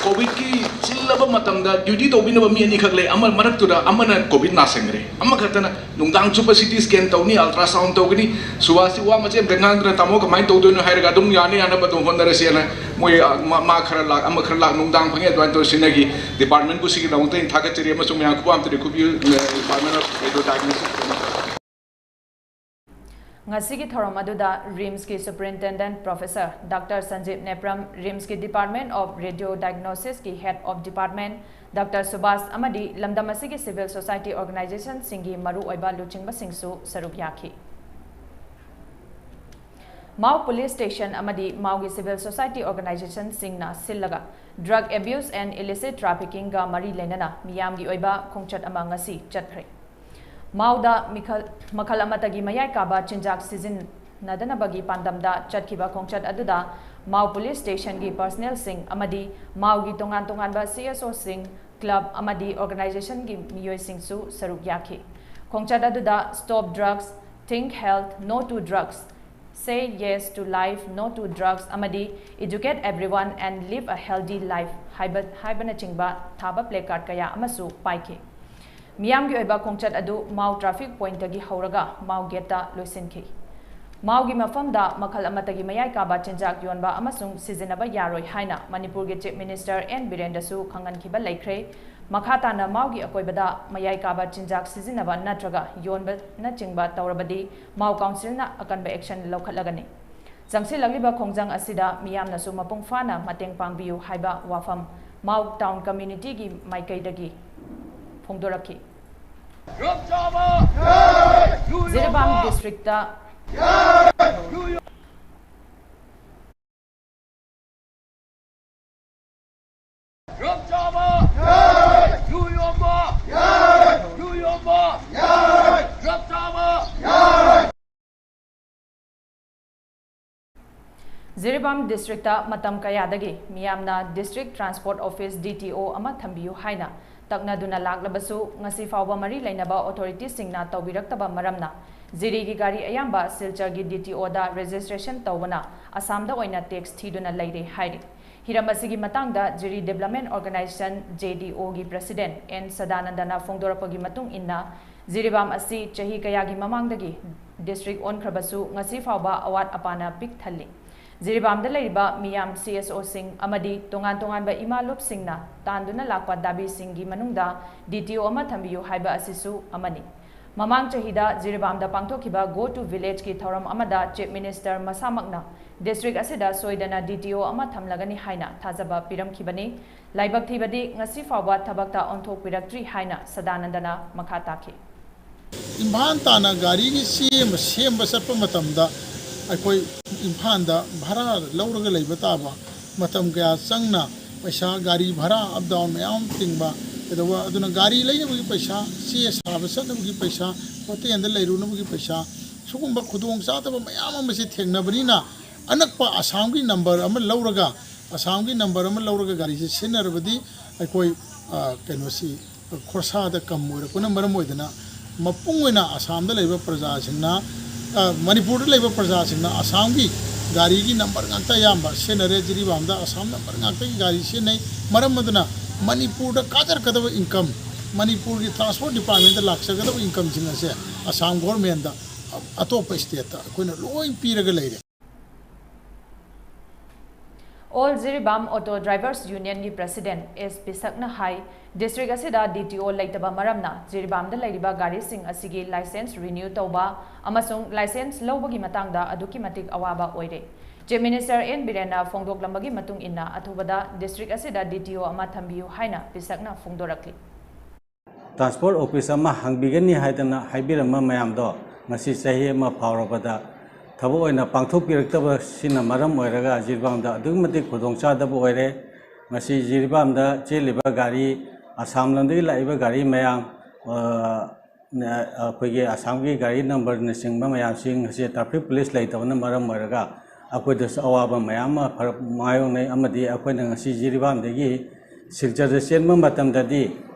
ꯀꯣꯚꯤꯗꯀꯤ ꯆꯤꯜꯂꯕ ꯃꯇꯝꯗ ꯗ꯭ꯌꯨꯇꯤ ꯇꯧꯕꯤꯅꯕ ꯃꯤ ꯑꯅꯤꯈꯛ ꯂꯩ꯫ ꯑꯃ ꯃꯔꯛꯇꯨꯗ ꯑꯃꯅ ꯀꯣꯚꯤꯗ ꯅꯥꯁꯟꯈ꯭ꯔꯦ, ꯑꯃꯈꯛꯇꯅ ꯅꯨꯡꯗꯥꯡ ꯆꯨꯞꯄ ꯁꯤ ꯇꯤ ꯁ꯭ꯀꯦꯟ ꯇꯧꯅꯤ, ꯑꯜꯇ꯭ꯔꯥꯁꯥꯎꯟ ꯇꯧꯒꯅꯤ꯫ ꯁꯨꯕꯥꯁꯁꯤ ꯋꯥ ꯃꯆꯦꯠ ꯑꯝꯇ ꯉꯥꯡꯗꯅ, "ꯇꯥꯃꯣ, ꯀꯃꯥꯏꯅ ꯇꯧꯗꯣꯏꯅꯣ?" ꯍꯥꯏꯔꯒ ꯑꯗꯨꯝ ꯌꯥꯅ ꯌꯥꯅꯕ ꯑꯗꯨꯝ ꯍꯣꯠꯅꯔꯁꯦꯅ ꯃꯣꯏ, ꯑ, ꯃꯥ, ꯃꯥ ꯈꯔ ꯂꯥꯛ, ꯑꯃ ꯈꯔ ꯂꯥꯛ, ꯅꯨꯡꯗꯥꯡ ꯐꯪꯉꯦ, ꯑꯗꯨꯃꯥꯏꯅ ꯇꯧꯔ ꯁꯤꯟꯅꯈꯤ꯫ ꯗꯤꯄꯥꯔꯠꯃꯦꯟꯕꯨ ꯁꯤꯒꯤꯗꯃꯛꯇ ꯑꯩꯅ ꯊꯥꯒꯠꯆꯔꯤ ꯑꯃꯁꯨꯡ ꯃꯌꯥꯝ ꯈꯨꯕꯥꯝꯇꯗꯤ ꯈꯨꯕꯤꯌꯨ, ꯑ, ꯗꯤꯄꯥꯔꯠꯃꯦꯟ ꯑꯣꯐ ꯔꯦꯗꯤꯑꯣ ꯗꯥꯏꯒꯅꯣꯁꯤꯁ꯫ ꯉꯁꯤꯒꯤ ꯊꯧꯔꯝ ꯑꯗꯨꯗ ꯔꯤꯝꯁꯀꯤ superintendent professor doctor Sanjib Nepram, ꯔꯤꯝꯁꯀꯤ Department of Radio Diagnosisꯀꯤ Head of Department ꯗꯥꯛꯇꯔ ꯁꯨꯕꯥꯁ ꯑꯃꯗꯤ ꯂꯝꯗꯝ ꯑꯁꯤꯒꯤ civil society organizationꯁꯤꯡꯒꯤ ꯃꯔꯨꯑꯣꯏꯕ ꯂꯨꯆꯤꯡꯕꯁꯤꯡꯁꯨ ꯁꯔꯨꯛ ꯌꯥꯈꯤ꯫ ꯃꯥꯎ ꯄꯨꯂꯤꯁ ꯁ꯭ꯇꯦꯁꯟ ꯑꯃꯗꯤ ꯃꯥꯎꯒꯤ civil society organizationꯁꯤꯡꯅ ꯁꯤꯜꯂꯒ drug abuse and illicit traffickingꯒ ꯃꯔꯤ ꯂꯩꯅꯅ ꯃꯤꯌꯥꯝꯒꯤ ꯑꯣꯏꯕ ꯈꯣꯡꯆꯠ ꯑꯃ ꯉꯁꯤ ꯆꯠꯈ꯭ꯔꯦ꯫ ꯃꯥꯎꯗ ꯃꯤꯈꯜ, ꯃꯈꯜ ꯑꯃꯠꯇꯒꯤ ꯃꯌꯥꯏ ꯀꯥꯕ ꯆꯤꯟꯖꯥꯛ ꯁꯤꯖꯤꯟꯅꯗꯅꯕꯒꯤ ꯄꯥꯟꯗꯝꯗ ꯆꯠꯈꯤꯕ ꯈꯣꯡꯆꯠ ꯑꯗꯨꯗ ꯃꯥꯎ ꯄꯨꯂꯤꯁ ꯁ꯭ꯇꯦꯁꯟꯒꯤ ꯄꯔꯁꯅꯦꯜꯁꯤꯡ ꯑꯃꯗꯤ ꯃꯥꯎꯒꯤ ꯇꯣꯉꯥꯟ ꯇꯣꯉꯥꯟꯕ ꯁꯤ ꯑꯦꯁ ꯑꯣꯁꯤꯡ, ꯀ꯭ꯂꯕ ꯑꯃꯗꯤ ꯑꯣꯔꯒꯅꯥꯏꯖꯦꯁꯟꯒꯤ ꯃꯤꯑꯣꯏꯁꯤꯡꯁꯨ ꯁꯔꯨꯛ ꯌꯥꯈꯤ꯫ ꯈꯣꯡꯆꯠ ꯑꯗꯨꯗ Stop Drugs, Think Health, No to Drugs, Say Yes to Life, No to Drugs ꯑꯃꯗꯤ Educate Everyone and Live a Healthy Life ꯍꯥꯏꯕ, ꯍꯥꯏꯕꯅꯆꯤꯡꯕ ꯊꯥꯕ placard ꯀꯌꯥ ꯑꯃꯁꯨ ꯄꯥꯏꯈꯤ꯫ ꯃꯤꯌꯥꯝꯒꯤ ꯑꯣꯏꯕ ꯈꯣꯡꯆꯠ ꯑꯗꯨ ꯃꯥꯎ traffic pointꯇꯒꯤ ꯍꯧꯔꯒ ꯃꯥꯎ gateꯇ ꯂꯣꯏꯁꯤꯟꯈꯤ꯫ ꯃꯥꯎꯒꯤ ꯃꯐꯝꯗ ꯃꯈꯜ ꯑꯃꯠꯇꯒꯤ ꯃꯌꯥꯏ ꯀꯥꯕ ꯆꯤꯟꯖꯥꯛ ꯌꯣꯟꯕ ꯑꯃꯁꯨꯡ ꯁꯤꯖꯤꯟꯅꯕ ꯌꯥꯔꯣꯏ ꯍꯥꯏꯅ ꯃꯅꯤꯄꯨꯔꯒꯤ Chief Minister ꯑꯦꯟ ꯕꯤꯔꯦꯟꯗꯁꯨ ꯈꯪꯍꯟꯈꯤꯕ ꯂꯩꯈ꯭ꯔꯦ꯫ ꯃꯈꯥ ꯇꯥꯅ ꯃꯥꯎꯒꯤ ꯑꯀꯣꯏꯕꯗ ꯃꯌꯥꯏ ꯀꯥꯕ ꯆꯤꯟꯖꯥꯛ ꯁꯤꯖꯤꯟꯅꯕ ꯅꯠꯇ꯭ꯔꯒ ꯌꯣꯟꯕꯅꯆꯤꯡꯕ ꯇꯧꯔꯕꯗꯤ ꯃꯥꯎ councilꯅ ꯑꯀꯟꯕ action ꯂꯧꯈꯠꯂꯒꯅꯤ꯫ ꯆꯪꯁꯤꯜꯂꯛꯂꯤꯕ ꯈꯣꯡꯖꯪ ꯑꯁꯤꯗ ꯃꯤꯌꯥꯝꯅꯁꯨ ꯃꯄꯨꯡ ꯐꯥꯅ ꯃꯇꯦꯡ ꯄꯥꯡꯕꯤꯌꯨ ꯍꯥꯏꯕ ꯋꯥꯐꯝ ꯃꯥꯎ town communityꯒꯤ ꯃꯥꯏꯀꯩꯗꯒꯤ ꯐꯣꯡꯗꯣꯔꯛꯈꯤ꯫ ꯖꯤꯔꯤꯕꯥꯝ ꯗꯤꯁꯇ꯭ꯔꯤꯛꯇ ꯖꯤꯔꯤꯕꯥꯝ ꯗꯤꯁꯇ꯭ꯔꯤꯛꯇ ꯃꯇꯝ ꯀꯌꯥꯗꯒꯤ ꯃꯤꯌꯥꯝꯅ district transport office, D T ꯑꯣ, ꯑꯃ ꯊꯝꯕꯤꯌꯨ ꯍꯥꯏꯅ ꯇꯛꯅꯗꯨꯅ ꯂꯥꯛꯂꯕꯁꯨ, ꯉꯁꯤ ꯐꯥꯎꯕ ꯃꯔꯤ ꯂꯩꯅꯕ ꯑꯣꯊꯣꯔꯤꯇꯤꯁꯤꯡꯅ ꯇꯧꯕꯤꯔꯛꯇꯕ ꯃꯔꯝꯅ ꯖꯤꯔꯤꯒꯤ ꯒꯥꯔꯤ ꯑꯌꯥꯝꯕ ꯁꯤꯜꯆꯔꯒꯤ ꯗꯤ ꯇꯤ ꯑꯣꯗ ꯔꯦꯖꯤꯁꯇ꯭ꯔꯦꯁꯟ ꯇꯧꯕꯅ ꯑꯁꯥꯝꯗ ꯑꯣꯏꯅ ꯇꯦꯛꯁ ꯊꯤꯗꯨꯅ ꯂꯩꯔꯦ ꯍꯥꯏꯔꯤ꯫ ꯍꯤꯔꯝ ꯑꯁꯤꯒꯤ ꯃꯇꯥꯡꯗ ꯖꯤꯔꯤ ꯗꯤꯕ꯭ꯂꯞꯃꯦꯟ ꯑꯣꯔꯒꯅꯥꯏꯖꯦꯁꯟ, ꯖꯦ ꯗꯤ ꯑꯣꯒꯤ ꯄ꯭ꯔꯁꯤꯗꯦꯟ ꯑꯦꯟ ꯁꯗꯥꯅꯟꯗꯅ ꯐꯣꯡꯗꯣꯔꯛꯄꯒꯤ ꯃꯇꯨꯡ ꯏꯟꯅ, ꯖꯤꯔꯤꯕꯥꯝ ꯑꯁꯤ ꯆꯍꯤ ꯀꯌꯥꯒꯤ ꯃꯃꯥꯡꯗꯒꯤ ꯗꯤꯁꯇ꯭ꯔꯤꯛ ꯑꯣꯟꯈ꯭ꯔꯕꯁꯨ, ꯉꯁꯤ ꯐꯥꯎꯕ ꯑꯋꯥꯠ ꯑꯄꯥꯅ ꯄꯤꯛ ꯊꯜꯂꯤ꯫ ꯖꯤꯔꯤꯕꯥꯝꯗ ꯂꯩꯔꯤꯕ ꯃꯤꯌꯥꯝ, ꯁꯤ ꯑꯦꯁ ꯑꯣꯁꯤꯡ ꯑꯃꯗꯤ ꯇꯣꯉꯥꯟ ꯇꯣꯉꯥꯟꯕ ꯏꯃꯥ ꯂꯨꯞꯁꯤꯡꯅ ꯇꯥꯟꯗꯨꯅ ꯂꯥꯛꯄ ꯗꯥꯕꯤꯁꯤꯡꯒꯤ ꯃꯅꯨꯡꯗ ꯗꯤ ꯇꯤ ꯑꯣ ꯑꯃ ꯊꯝꯕꯤꯌꯨ ꯍꯥꯏꯕ ꯑꯁꯤꯁꯨ ꯑꯃꯅꯤ꯫ ꯃꯃꯥꯡ ꯆꯍꯤꯗ ꯖꯤꯔꯤꯕꯥꯝꯗ ꯄꯥꯡꯊꯣꯛꯈꯤꯕ Go to Village ꯀꯤ ꯊꯧꯔꯝ ꯑꯃꯗ ꯆꯤꯐ ꯃꯤꯅꯤꯁꯇꯔ ꯃꯁꯥꯃꯛꯅ ꯗꯤꯁꯇ꯭ꯔꯤꯛ ꯑꯁꯤꯗ ꯁꯣꯏꯗꯅ ꯗꯤ ꯇꯤ ꯑꯣ ꯑꯃ ꯊꯝꯂꯒꯅꯤ ꯍꯥꯏꯅ ꯊꯥꯖꯕ ꯄꯤꯔꯝꯈꯤꯕꯅꯤ꯫ ꯂꯥꯏꯕꯛ ꯊꯤꯕꯗꯤ, ꯉꯁꯤ ꯐꯥꯎꯕ ꯊꯕꯛꯇ ꯑꯣꯟꯊꯣꯛꯄꯤꯔꯛꯇ꯭ꯔꯤ ꯍꯥꯏꯅ ꯁꯗꯥꯅꯟꯗꯅ ꯃꯈꯥ ꯇꯥꯈꯤ꯫ ꯏꯝꯐꯥꯜ ꯇꯥꯟꯅ ꯒꯥꯔꯤꯒꯤ ꯆꯦ ꯑꯃ ꯁꯦꯝꯕ ꯆꯠꯄ ꯃꯇꯝꯗ ꯑꯩꯈꯣꯏ ꯏꯝꯐꯥꯜꯗ ꯚꯔꯥ ꯂꯧꯔꯒ ꯂꯩꯕ ꯇꯥꯕ, ꯃꯇꯝ ꯀꯌꯥ ꯆꯪꯅ ꯄꯩꯁꯥ, ꯒꯥꯔꯤ ꯚꯔꯥ, ꯑꯞ ꯗꯥꯎꯟ ꯃꯌꯥꯝ ꯑꯃ ꯇꯤꯡꯕ, ꯀꯩꯗꯧꯕ, ꯑꯗꯨꯅ ꯒꯥꯔꯤ ꯂꯩꯅꯕꯒꯤ ꯄꯩꯁꯥ, ꯆꯦ ꯁꯥꯕ ꯆꯠꯅꯕꯒꯤ ꯄꯩꯁꯥ, ꯍꯣꯇꯦꯜꯗ ꯂꯩꯔꯨꯅꯕꯒꯤ ꯄꯩꯁꯥ, ꯁꯤꯒꯨꯝꯕ ꯈꯨꯗꯣꯡ ꯆꯥꯗꯕ ꯃꯌꯥꯝ ꯑꯃꯁꯤ ꯊꯦꯡꯅꯕꯅꯤꯅ, ꯑꯅꯛꯄ ꯑꯁꯥꯝꯒꯤ ꯅꯝꯕꯔ ꯑꯃ ꯂꯧꯔꯒ, ꯑꯁꯥꯝꯒꯤ ꯅꯝꯕꯔ ꯑꯃ ꯂꯧꯔꯒ ꯒꯥꯔꯤꯁꯦ ꯁꯤꯖꯤꯟꯅꯔꯕꯗꯤ ꯑꯩꯈꯣꯏ, ꯑ, ꯀꯩꯅꯣꯁꯤ ꯈꯣꯔꯁꯥꯗ ꯀꯝ ꯑꯣꯏꯔꯛꯄꯅ ꯃꯔꯝ ꯑꯣꯏꯗꯅ, ꯃꯄꯨꯡ ꯑꯣꯏꯅ ꯑꯁꯥꯝꯗ ꯂꯩꯕ ꯄ꯭ꯔꯖꯥꯁꯤꯡꯅ, ꯑ, ꯃꯅꯤꯄꯨꯔꯗ ꯂꯩꯕ ꯄ꯭ꯔꯖꯥꯁꯤꯡꯅ ꯑꯁꯥꯝꯒꯤ ꯒꯥꯔꯤꯒꯤ ꯅꯝꯕꯔ ꯉꯥꯛꯇ ꯑꯌꯥꯝꯕ ꯁꯤꯖꯤꯟꯅꯔꯦ꯫ ꯖꯤꯔꯤꯕꯥꯝꯗ ꯑꯁꯥꯝ ꯅꯝꯕꯔ ꯉꯥꯛꯇꯒꯤ ꯒꯥꯔꯤ ꯁꯤꯖꯤꯟꯅꯩ꯫ ꯃꯔꯝ ꯑꯗꯨꯅ ꯃꯅꯤꯄꯨꯔꯗ ꯀꯥꯖꯔꯛꯀꯗꯕ ꯏꯟꯀꯝ, ꯃꯅꯤꯄꯨꯔꯒꯤ ꯇ꯭ꯔꯥꯟꯁꯄꯣꯔꯠ ꯗꯤꯄꯥꯔꯠꯃꯦꯟꯗ ꯂꯥꯛꯆꯒꯗꯕ ꯏꯟꯀꯝꯁꯤꯡ ꯑꯁꯦ ꯑꯁꯥꯝ ꯒꯣꯔꯃꯦꯟꯗ, ꯑꯇꯣꯞꯄ ꯁ꯭ꯇꯦꯠꯇ ꯑꯩꯈꯣꯏꯅ ꯂꯣꯏ ꯄꯤꯔꯒ ꯂꯩꯔꯦ꯫ ꯑꯣꯜ ꯖꯤꯔꯤꯕꯥꯝ ꯑꯣꯇꯣ ꯗ꯭ꯔꯥꯏꯚꯔꯁ ꯌꯨꯅꯤꯌꯟꯒꯤ ꯄ꯭ꯔꯁꯤꯗꯦꯟ ꯑꯦꯁ ꯄꯤꯁꯛꯅ ꯍꯥꯏ, ꯗꯤꯁꯇ꯭ꯔꯤꯛ ꯑꯁꯤꯗ ꯗꯤ ꯇꯤ ꯑꯣ ꯂꯩꯇꯕ ꯃꯔꯝꯅ ꯖꯤꯔꯤꯕꯥꯝꯗ ꯂꯩꯔꯤꯕ ꯒꯥꯔꯤꯁꯤꯡ ꯑꯁꯤꯒꯤ ꯂꯥꯏꯁꯦꯟꯁ ꯔꯤꯅ꯭ꯌꯨ ꯇꯧꯕ ꯑꯃꯁꯨꯡ ꯂꯥꯏꯁꯦꯟꯁ ꯂꯧꯕꯒꯤ ꯃꯇꯥꯡꯗ ꯑꯗꯨꯛꯀꯤ ꯃꯇꯤꯛ ꯑꯋꯥꯕ ꯑꯣꯏꯔꯦ꯫ ꯆꯤꯐ ꯃꯤꯅꯤꯁꯇꯔ ꯑꯦꯟ ꯕꯤꯔꯦꯟꯅ ꯐꯣꯡꯗꯣꯛꯂꯝꯕꯒꯤ ꯃꯇꯨꯡ ꯏꯟꯅ, ꯑꯊꯨꯕꯗ ꯗꯤꯁꯇ꯭ꯔꯤꯛ ꯑꯁꯤꯗ ꯗꯤ ꯇꯤ ꯑꯣ ꯑꯃ ꯊꯝꯕꯤꯌꯨ ꯍꯥꯏꯅ ꯄꯤꯁꯛꯅ ꯐꯣꯡꯗꯣꯔꯛꯂꯤ꯫ ꯇ꯭ꯔꯥꯟꯁꯄꯣꯔꯠ ꯑꯣꯐꯤꯁ ꯑꯃ ꯍꯥꯡꯕꯤꯒꯅꯤ ꯍꯥꯏꯗꯅ ꯍꯥꯏꯕꯤꯔꯝꯕ ꯃꯌꯥꯝꯗꯣ ꯉꯁꯤ ꯆꯍꯤ ꯑꯃ ꯐꯥꯎꯔꯕꯗ ꯊꯕꯛ ꯑꯣꯏꯅ ꯄꯥꯡꯊꯣꯛꯄꯤꯔꯛꯇꯕꯁꯤꯅ ꯃꯔꯝ ꯑꯣꯏꯔꯒ ꯖꯤꯔꯤꯕꯥꯝꯗ ꯑꯗꯨꯛꯀꯤ ꯃꯇꯤꯛ ꯈꯨꯗꯣꯡꯆꯥꯗꯕ ꯑꯣꯏꯔꯦ꯫ ꯉꯁꯤ ꯖꯤꯔꯤꯕꯥꯝꯗ ꯆꯦꯜꯂꯤꯕ ꯒꯥꯔꯤ, ꯑꯁꯥꯝ ꯂꯣꯝꯗꯒꯤ ꯂꯥꯛꯏꯕ ꯒꯥꯔꯤ ꯃꯌꯥꯝ, ꯑ, ꯅ-, ꯑꯩꯈꯣꯏꯒꯤ ꯑꯁꯥꯝꯒꯤ ꯒꯥꯔꯤ ꯅꯝꯕꯔꯅꯆꯤꯡꯕ ꯃꯌꯥꯝꯁꯤꯡ ꯑꯁꯤ ꯇ꯭ꯔꯥꯐꯤꯛ ꯄꯨꯂꯤꯁ ꯂꯩꯇꯕꯅ ꯃꯔꯝ ꯑꯣꯏꯔꯒ ꯑꯩꯈꯣꯏꯗꯁꯨ ꯑꯋꯥꯕ ꯃꯌꯥꯝ ꯑꯃ ꯐꯔꯛ ꯃꯥꯌꯣꯛꯅꯩ꯫ ꯑꯃꯗꯤ ꯑꯩꯈꯣꯏꯅ ꯉꯁꯤ ꯖꯤꯔꯤꯕꯥꯝꯗꯒꯤ ꯁꯤꯜꯆꯔꯗ ꯆꯦꯟꯕ ꯃꯇꯝꯗꯗꯤ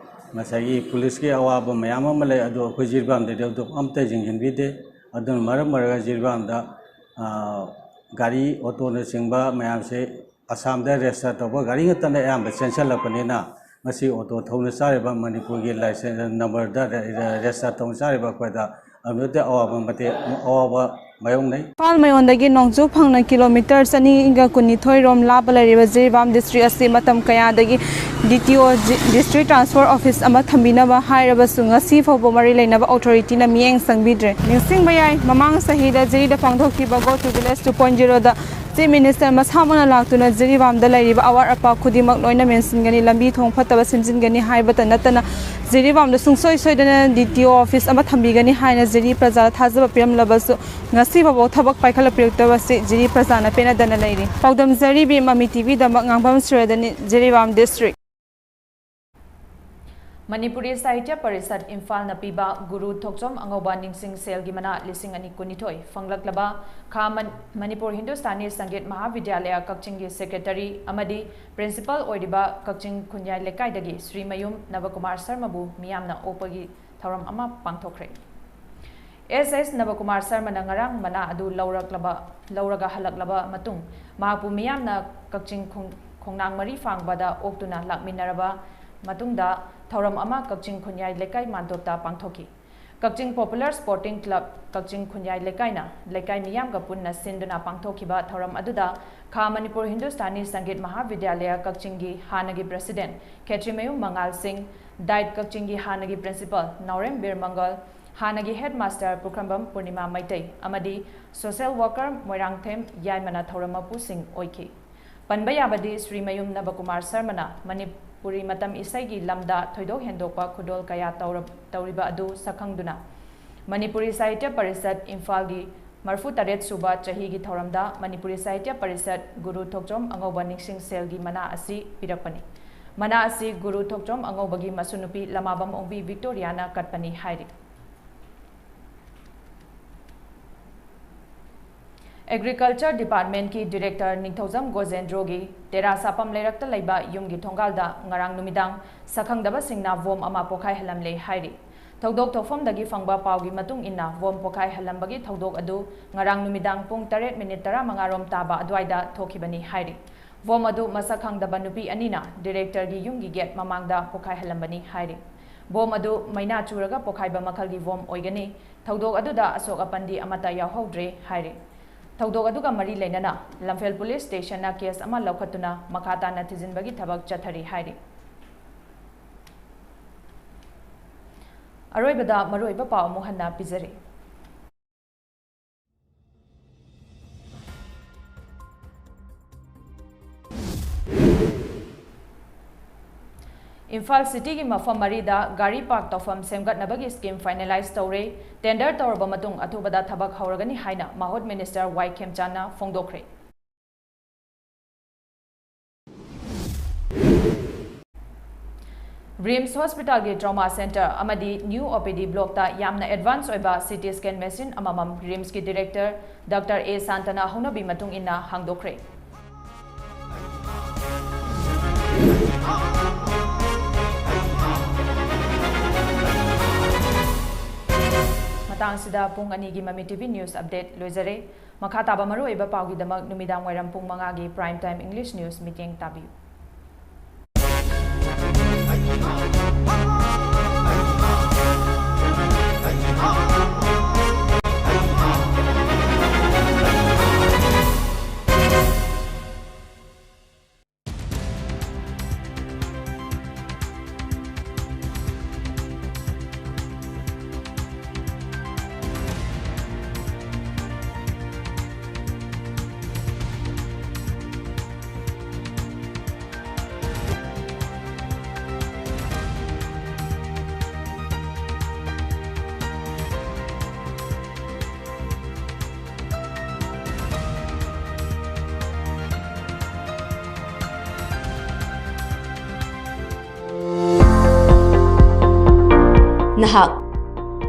ꯉꯁꯥꯏꯒꯤ ꯄꯨꯂꯤꯁꯀꯤ ꯑꯋꯥꯕ ꯃꯌꯥꯝ ꯑꯃ ꯂꯩ, ꯑꯗꯨ ꯑꯩꯈꯣꯏ ꯖꯤꯔꯤꯕꯥꯝꯗꯗꯤ ꯑꯗꯨ ꯑꯝꯇ ꯌꯦꯡꯁꯤꯟꯕꯤꯗꯦ꯫ ꯑꯗꯨꯅ ꯃꯔꯝ ꯑꯣꯏꯔꯒ ꯖꯤꯔꯤꯕꯥꯝꯗ, ꯑ, ꯒꯥꯔꯤ ꯑꯣꯇꯣꯅꯆꯤꯡꯕ ꯃꯌꯥꯝꯁꯦ ꯑꯁꯥꯝꯗ ꯔꯦꯖꯤꯁꯇꯔ ꯇꯧꯕ ꯒꯥꯔꯤ ꯉꯥꯛꯇꯅ ꯑꯌꯥꯝꯕ ꯆꯦꯟꯁꯤꯜꯂꯛꯄꯅꯤꯅ ꯉꯁꯤ ꯑꯣꯇꯣ ꯊꯧꯅ ꯆꯥꯔꯤꯕ ꯃꯅꯤꯄꯨꯔꯒꯤ ꯂꯥꯏꯁꯦꯟꯁ ꯅꯝꯕꯔꯗ ꯔꯦ-, ꯔꯦ-, ꯔꯦꯖꯤꯁꯇꯔ ꯇꯧꯅ ꯆꯥꯔꯤꯕ ꯑꯩꯈꯣꯏꯗ ꯑꯗꯨꯗꯤ ꯑꯋꯥꯕ ꯃꯇꯤꯛ ꯑꯋꯥꯕ ꯃꯥꯌꯣꯛꯅꯩ꯫ ꯏꯝꯐꯥꯜ ꯃꯌꯣꯟꯗꯒꯤ ꯅꯣꯡꯆꯨꯞ ꯐꯪꯅ ꯀꯤꯂꯣꯃꯤꯇꯔ ꯆꯅꯤꯒ ꯀꯨꯟꯅꯤꯊꯣꯏ ꯔꯣꯝ ꯂꯥꯞꯄ ꯂꯩꯔꯤꯕ ꯖꯤꯔꯤꯕꯥꯝ ꯗꯤꯁꯇ꯭ꯔꯤꯛ ꯑꯁꯤ ꯃꯇꯝ ꯀꯌꯥꯗꯒꯤ ꯗꯤ ꯇꯤ ꯑꯣ ꯖꯤ-, ꯗꯤꯁꯇ꯭ꯔꯤꯛ ꯇ꯭ꯔꯥꯟꯁꯐꯔ ꯑꯣꯐꯤꯁ ꯑꯃ ꯊꯝꯕꯤꯅꯕ ꯍꯥꯏꯔꯕꯁꯨ ꯉꯁꯤ ꯐꯥꯎꯕ ꯃꯔꯤ ꯂꯩꯅꯕ ꯑꯣꯊꯣꯔꯤꯇꯤꯅ ꯃꯤꯠꯌꯦꯡ ꯆꯪꯕꯤꯗ꯭ꯔꯦ꯫ ꯅꯤꯡꯁꯤꯡꯕ ꯌꯥꯏ, ꯃꯃꯥꯡ ꯆꯍꯤꯗ ꯖꯤꯔꯤꯗ ꯄꯥꯡꯊꯣꯛꯈꯤꯕ Go to Village two point zero the chief minister ꯃꯁꯥꯃꯛꯅ ꯂꯥꯛꯇꯨꯅ ꯖꯤꯔꯤꯕꯥꯝꯗ ꯂꯩꯔꯤꯕ ꯑꯋꯥꯠ ꯑꯄꯥ ꯈꯨꯗꯤꯡꯃꯛ ꯂꯣꯏꯅ ꯃꯦꯟꯁꯤꯟꯒꯅꯤ, ꯂꯝꯕꯤ ꯊꯣꯡ ꯐꯠꯇꯕ ꯁꯦꯝꯖꯤꯟꯒꯅꯤ ꯍꯥꯏꯕꯇ ꯅꯠꯇꯅ ꯖꯤꯔꯤꯕꯥꯝꯗ ꯁꯨꯡꯁꯣꯏ ꯁꯣꯏꯗꯅ ꯗꯤ ꯇꯤ ꯑꯣ ꯑꯣꯐꯤꯁ ꯑꯃ ꯊꯝꯕꯤꯒꯅꯤ ꯍꯥꯏꯅ ꯖꯤꯔꯤ ꯄ꯭ꯔꯖꯥꯗ ꯊꯥꯖꯕ ꯄꯤꯔꯝꯂꯕꯁꯨ ꯉꯁꯤ ꯐꯥꯎꯕ ꯊꯕꯛ ꯄꯥꯏꯈꯠꯂꯛꯄꯤꯔꯛꯇꯕ ꯑꯁꯤ ꯖꯤꯔꯤ ꯄ꯭ꯔꯖꯥꯅ ꯄꯦꯟꯅꯗꯅ ꯂꯩꯔꯤ꯫ ꯄꯥꯎꯗꯝꯖꯔꯤꯕꯤ ꯃꯃꯤ ꯇꯤꯚꯤꯗꯃꯛ ꯉꯥꯡꯕꯝ ꯁꯨꯔꯗꯅꯤ, ꯖꯤꯔꯤꯕꯥꯝ ꯗꯤꯁꯇ꯭ꯔꯤꯛ꯫ ꯃꯅꯤꯄꯨꯔꯤ ꯁꯥꯍꯤꯇ꯭ꯌ ꯄꯔꯤꯁꯠ ꯏꯝꯐꯥꯜꯅ ꯄꯤꯕ ꯒꯨꯔꯨ ꯊꯣꯛꯆꯣꯝ ꯑꯉꯧꯕ ꯅꯤꯡꯁꯤꯡ ꯁꯦꯜꯒꯤ ꯃꯅꯥ ꯂꯤꯁꯤꯡ ꯑꯅꯤ ꯀꯨꯟꯅꯤꯊꯣꯏ ꯐꯪꯂꯛꯂꯕ ꯈꯥ ꯃꯟ-, ꯃꯅꯤꯄꯨꯔ ꯍꯤꯟꯗꯨꯁꯇꯥꯅꯤ ꯁꯪꯒꯤꯠ ꯃꯍꯥꯕꯤꯗ꯭ꯌꯥꯂꯌ ꯀꯛꯆꯤꯡꯒꯤ ꯁꯦꯀ꯭ꯔꯦꯇꯔꯤ ꯑꯃꯗꯤ ꯄ꯭ꯔꯤꯟꯁꯤꯄꯥꯜ ꯑꯣꯏꯔꯤꯕ ꯀꯛꯆꯤꯡ ꯈꯨꯟꯌꯥꯏ ꯂꯩꯀꯥꯏꯗꯒꯤ ꯁ꯭ꯔꯤ ꯃꯌꯨꯝ ꯅꯕꯀꯨꯃꯥꯔ ꯁꯔꯃꯕꯨ ꯃꯤꯌꯥꯝꯅ ꯑꯣꯛꯄꯒꯤ ꯊꯧꯔꯝ ꯑꯃ ꯄꯥꯡꯊꯣꯛꯈ꯭ꯔꯦ꯫ ꯑꯦꯁ ꯑꯦꯁ ꯅꯕꯀꯨꯃꯥꯔ ꯁꯔꯃꯅ ꯉꯔꯥꯡ ꯃꯅꯥ ꯑꯗꯨ ꯂꯧꯔꯛꯂꯕ, ꯂꯧꯔꯒ ꯍꯜꯂꯛꯂꯕ ꯃꯇꯨꯡ, ꯃꯍꯥꯛꯄꯨ ꯃꯤꯌꯥꯝꯅ ꯀꯛꯆꯤꯡ ꯈꯣꯡ-, ꯈꯣꯡꯅꯥꯡ ꯃꯔꯤ ꯐꯥꯡꯕꯗ ꯑꯣꯛꯇꯨꯅ ꯂꯥꯛꯃꯤꯟꯅꯔꯕ ꯃꯇꯨꯡꯗ, ꯊꯧꯔꯝ ꯑꯃ ꯀꯛꯆꯤꯡ ꯈꯨꯟꯌꯥꯏ ꯂꯩꯀꯥꯏ ꯃꯥꯟꯗꯣꯞꯇ ꯄꯥꯡꯊꯣꯛꯈꯤ꯫ ꯀꯛꯆꯤꯡ ꯄꯣꯄꯨꯂꯔ ꯁ꯭ꯄꯣꯔꯇꯤꯡ ꯀ꯭ꯂꯕ, ꯀꯛꯆꯤꯡ ꯈꯨꯟꯌꯥꯏ ꯂꯩꯀꯥꯏꯅ ꯂꯩꯀꯥꯏ ꯃꯤꯌꯥꯝꯒ ꯄꯨꯟꯅ ꯁꯤꯟꯗꯨꯅ ꯄꯥꯡꯊꯣꯛꯈꯤꯕ ꯊꯧꯔꯝ ꯑꯗꯨꯗ ꯈꯥ ꯃꯅꯤꯄꯨꯔ ꯍꯤꯟꯗꯨꯁꯇꯥꯅꯤ ꯁꯪꯒꯤꯠ ꯃꯍꯥꯕꯤꯗ꯭ꯌꯥꯂꯌ ꯀꯛꯆꯤꯡꯒꯤ ꯍꯥꯟꯅꯒꯤ ꯄ꯭ꯔꯦꯁꯤꯗꯦꯟꯠ ꯈꯦꯇ꯭ꯔꯤꯃꯌꯨꯝ ꯃꯉꯥꯜ ꯁꯤꯡ, ꯗꯥꯏꯠ ꯀꯛꯆꯤꯡꯒꯤ ꯍꯥꯟꯅꯒꯤ ꯄ꯭ꯔꯤꯟꯁꯤꯄꯥꯜ ꯅꯥꯎꯔꯦꯝ ꯕꯤꯔ ꯃꯪꯒꯜ, ꯍꯥꯟꯅꯒꯤ ꯍꯦꯗꯃꯥꯁꯇꯔ ꯄꯨꯈ꯭ꯔꯝꯕꯝ ꯄꯨꯔꯅꯤꯃꯥ ꯃꯩꯇꯩ ꯑꯃꯗꯤ ꯁꯣꯁꯤꯌꯦꯜ ꯋꯥꯔꯀꯔ ꯃꯣꯏꯔꯥꯡꯊꯦꯝ ꯌꯥꯏꯃꯅ ꯊꯧꯔꯝ ꯃꯄꯨꯁꯤꯡ ꯑꯣꯏꯈꯤ꯫ ꯄꯟꯕ ꯌꯥꯕꯗꯤ ꯁ꯭ꯔꯤ ꯃꯌꯨꯝ ꯅꯕꯀꯨꯃꯥꯔ ꯁꯔꯃꯅ ꯃꯅꯤ-, ꯄꯨꯔꯤ ꯃꯇꯝ ꯏꯁꯩꯒꯤ ꯂꯝꯗ ꯊꯣꯏꯗꯣꯛ ꯍꯦꯟꯗꯣꯛꯄ ꯈꯨꯗꯣꯜ ꯀꯌꯥ ꯇꯧꯔ-, ꯇꯧꯔꯤꯕ ꯑꯗꯨ ꯁꯛꯈꯪꯗꯨꯅ, ꯃꯅꯤꯄꯨꯔꯤ ꯁꯥꯍꯤꯇ꯭ꯌ ꯄꯔꯤꯁꯠ ꯏꯝꯐꯥꯜꯒꯤ ꯃꯔꯤꯐꯨ ꯇꯔꯦꯠ ꯁꯨꯕ ꯆꯍꯤꯒꯤ ꯊꯧꯔꯝꯗ ꯃꯅꯤꯄꯨꯔꯤ ꯁꯥꯍꯤꯇ꯭ꯌ ꯄꯔꯤꯁꯠ ꯒꯨꯔꯨ ꯊꯣꯛꯆꯣꯝ ꯑꯉꯧꯕ ꯅꯤꯡꯁꯤꯡ ꯁꯦꯜꯒꯤ ꯃꯅꯥ ꯑꯁꯤ ꯄꯤꯔꯛꯄꯅꯤ꯫ ꯃꯅꯥ ꯑꯁꯤ ꯒꯨꯔꯨ ꯊꯣꯛꯆꯣꯝ ꯑꯉꯧꯕꯒꯤ ꯃꯁꯨꯅꯨꯄꯤ ꯂꯃꯥꯕꯝ ꯑꯣꯡꯕꯤ ꯕꯤꯛꯇꯣꯔꯤꯌꯥꯅ ꯀꯠꯄꯅꯤ ꯍꯥꯏꯔꯤ꯫ Agriculture Department ꯀꯤ Director ꯅꯤꯡꯊꯧꯖꯝ ꯒꯣꯖꯦꯟꯗ꯭ꯔꯣꯒꯤ ꯇꯦꯔꯥ ꯁꯥꯐꯝ ꯂꯩꯔꯛꯇ ꯂꯩꯕ ꯌꯨꯝꯒꯤ ꯊꯣꯡꯒꯥꯜꯗ ꯉꯔꯥꯡ ꯅꯨꯃꯤꯗꯥꯡ ꯁꯛꯈꯪꯗꯕꯁꯤꯡꯅ ꯕꯣꯝ ꯑꯃ ꯄꯣꯈꯥꯏꯍꯜꯂꯝꯂꯦ ꯍꯥꯏꯔꯤ꯫ ꯊꯧꯗꯣꯛ ꯊꯣꯛꯐꯝꯗꯒꯤ ꯐꯪꯕ ꯄꯥꯎꯒꯤ ꯃꯇꯨꯡ ꯏꯟꯅ, ꯕꯣꯝ ꯄꯣꯈꯥꯏꯍꯜꯂꯝꯕꯒꯤ ꯊꯧꯗꯣꯛ ꯑꯗꯨ ꯉꯔꯥꯡ ꯅꯨꯃꯤꯗꯥꯡ ꯄꯨꯡ ꯇꯔꯦꯠ ꯃꯤꯅꯤꯠ ꯇꯔꯥꯃꯉꯥ ꯔꯣꯝ ꯇꯥꯕ ꯑꯗꯨꯋꯥꯏꯗ ꯊꯣꯛꯈꯤꯕꯅꯤ ꯍꯥꯏꯔꯤ꯫ ꯕꯣꯝ ꯑꯗꯨ ꯃꯁꯛ ꯈꯪꯗꯕ ꯅꯨꯄꯤ ꯑꯅꯤꯅ Director ꯒꯤ ꯌꯨꯝꯒꯤ gate ꯃꯃꯥꯡꯗ ꯄꯣꯈꯥꯏꯍꯜꯂꯝꯕꯅꯤ ꯍꯥꯏꯔꯤ꯫ ꯕꯣꯝ ꯑꯗꯨ ꯃꯩꯅꯥ ꯆꯨꯔꯒ ꯄꯣꯈꯥꯏꯕ ꯃꯈꯜꯒꯤ ꯕꯣꯝ ꯑꯣꯏꯒꯅꯤ꯫ ꯊꯧꯗꯣꯛ ꯑꯗꯨꯗ ꯑꯁꯣꯛ ꯑꯄꯟꯗꯤ ꯑꯃꯠꯇ ꯌꯥꯎꯍꯧꯗ꯭ꯔꯦ ꯍꯥꯏꯔꯤ꯫ ꯊꯧꯗꯣꯛ ꯑꯗꯨꯒ ꯃꯔꯤ ꯂꯩꯅꯅ ꯂꯝꯐꯦꯜ Police Station ꯅ case ꯑꯃ ꯂꯧꯈꯠꯇꯨꯅ ꯃꯈꯥ ꯇꯥꯅ ꯊꯤꯖꯤꯟꯕꯒꯤ ꯊꯕꯛ ꯆꯠꯊꯔꯤ ꯍꯥꯏꯔꯤ꯫ ꯑꯔꯣꯏꯕꯗ ꯃꯔꯨꯑꯣꯏꯕ ꯄꯥꯎ ꯑꯃꯨꯛ ꯍꯟꯅ ꯄꯤꯖꯔꯤ꯫ ꯏꯝꯐꯥꯜ City ꯒꯤ ꯃꯐꯝ ꯃꯔꯤꯗ ꯒꯥꯔꯤ park ꯇꯧꯐꯝ ꯁꯦꯝꯒꯠꯅꯕꯒꯤ scheme finalize ꯇꯧꯔꯦ꯫ Tender ꯇꯧꯔꯕ ꯃꯇꯨꯡ ꯑꯊꯨꯕꯗ ꯊꯕꯛ ꯍꯧꯔꯒꯅꯤ ꯍꯥꯏꯅ ꯃꯍꯨꯠ Minister ꯋꯥꯏ ꯈꯦꯝꯆꯥꯟꯅ ꯐꯣꯡꯗꯣꯛꯈ꯭ꯔꯦ꯫ RIMS Hospital ꯒꯤ Trauma Center ꯑꯃꯗꯤ New OPD block ꯇ ꯌꯥꯝꯅ advance ꯑꯣꯏꯕ CT scan machine ꯑꯃꯃꯝ RIMS ꯀꯤ Director Doctor ꯑꯦ ꯁꯥꯟꯇꯅ ꯍꯧꯅꯕꯤ ꯃꯇꯨꯡ ꯏꯟꯅ ꯍꯥꯡꯗꯣꯛꯈ꯭ꯔꯦ꯫ ꯃꯇꯥꯡꯁꯤꯗ ꯄꯨꯡ ꯑꯅꯤꯒꯤ ꯃꯃꯤ TV news update ꯂꯣꯏꯖꯔꯦ꯫ ꯃꯈꯥ ꯇꯥꯕ ꯃꯔꯨꯑꯣꯏꯕ ꯄꯥꯎꯒꯤꯗꯃꯛ ꯅꯨꯃꯤꯗꯥꯡ ꯋꯥꯏꯔꯝ ꯄꯨꯡ ꯃꯉꯥꯒꯤ Prime Time English News ꯃꯤꯠꯌꯦꯡ ꯇꯥꯕꯤꯌꯨ꯫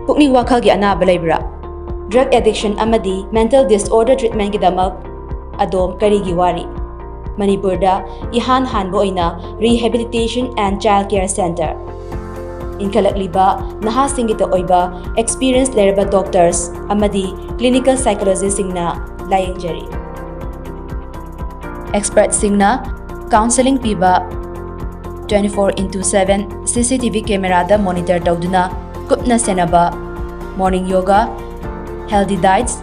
ꯄꯨꯛꯅꯤꯡ ꯋꯥꯈꯜꯒꯤ ꯑꯅꯥꯕ ꯂꯩꯕ꯭ꯔꯥ? Drug addiction ꯑꯃꯗꯤ mental disorder treatmentꯒꯤꯗꯃꯛ ꯑꯗꯣꯝ ꯀꯔꯤꯒꯤ ꯋꯥꯔꯤ? ꯃꯅꯤꯄꯨꯔꯗ ꯏꯍꯥꯟ ꯍꯥꯟꯕ ꯑꯣꯏꯅ Rehabilitation and Child Care Center ꯏꯟꯈꯠꯂꯛꯂꯤꯕ ꯅꯍꯥꯁꯤꯡꯒꯤꯗ ꯑꯣꯏꯕ experience ꯂꯩꯔꯕ doctors ꯑꯃꯗꯤ clinical psychologistꯁꯤꯡꯅ ꯂꯥꯌꯦꯡꯖꯔꯤ꯫ Expertꯁꯤꯡꯅ counselling ꯄꯤꯕ, twenty four into seven CCTV cameraꯗ monitor ꯇꯧꯗꯨꯅ ꯀꯨꯞꯅ ꯁꯦꯟꯅꯕ, morning yoga, healthy diets,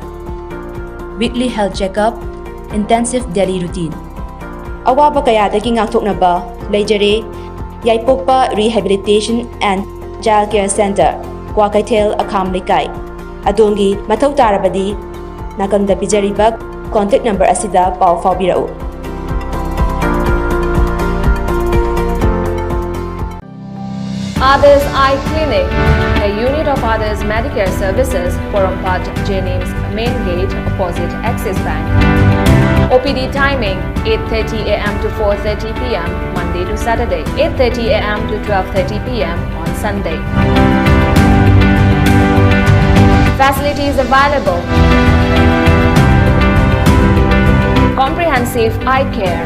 weekly health checkup, intensive daily routine꯫ ꯑꯋꯥꯕ ꯀꯌꯥꯗꯒꯤ ꯉꯥꯛꯊꯣꯛꯅꯕ ꯂꯩꯖꯔꯦ ꯌꯥꯏꯄꯣꯛꯄ Rehabilitation and Child Care Center, Kwakeithel, ꯑꯈꯥꯝ ꯂꯩꯀꯥꯏ꯫ ꯑꯗꯣꯝꯒꯤ ꯃꯊꯧ ꯇꯥꯔꯕꯗꯤ ꯅꯥꯀꯟꯗ ꯄꯤꯖꯔꯤꯕ contact number ꯑꯁꯤꯗ ꯄꯥꯎ ꯐꯥꯎꯕꯤꯔꯛꯎ꯫ Others Eye Clinic, a unit of Others Medicare Services, Porompat, Jennings Main Gate, opposite Axis Bank. O P D timing, eight thirty a m to four thirty p m, Monday to Saturday, eight thirty a m to twelve thirty p m on Sunday. Facilities available: comprehensive eye care,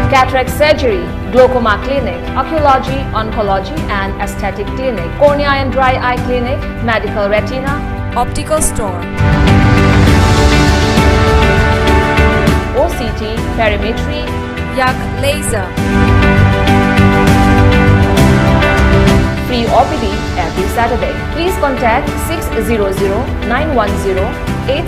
cataract surgery, glaucoma clinic, oncology, oncology and aesthetic clinic, cornea and dry eye clinic, medical retina, optical store, O C T, perimetry, yak laser. Free O P D every Saturday. Please contact six zero zero nine one zero eight